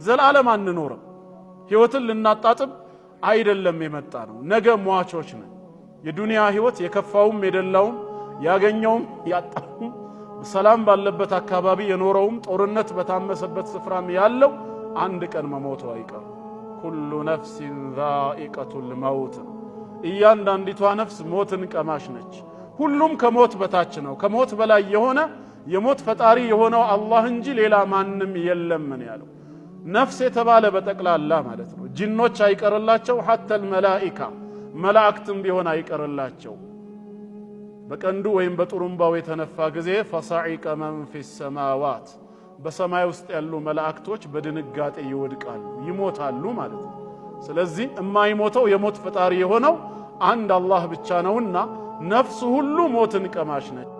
ዘላለም አንኖርም። ህይወትን ልናጣጥም አይደለም የመጣ ነው። ነገ ሟቾች ነን። የዱንያ ህይወት የከፋውም የደላውም፣ ያገኘውም ያጣውም፣ ሰላም ባለበት አካባቢ የኖረውም፣ ጦርነት በታመሰበት ስፍራም ያለው አንድ ቀን መሞቱ አይቀርም። ኩሉ ነፍሲን ዛኢቀቱል መውት ነው። እያንዳንዲቷ ነፍስ ሞትን ቀማሽ ነች። ሁሉም ከሞት በታች ነው። ከሞት በላይ የሆነ የሞት ፈጣሪ የሆነው አላህ እንጂ ሌላ ማንም የለም ነው ያለው። ነፍስ የተባለ በጠቅላላ ማለት ነው። ጂኖች አይቀርላቸው፣ ሐተል መላኢካ መላእክትም ቢሆን አይቀርላቸው። በቀንዱ ወይም በጥሩምባው የተነፋ ጊዜ ፈሰዒቀ መን ፊ ሰማዋት፣ በሰማይ ውስጥ ያሉ መላእክቶች በድንጋጤ ይወድቃሉ፣ ይሞታሉ ማለት ነው። ስለዚህ የማይሞተው የሞት ፈጣሪ የሆነው አንድ አላህ ብቻ ነውና ነፍስ ሁሉ ሞትን ቀማሽ ነች።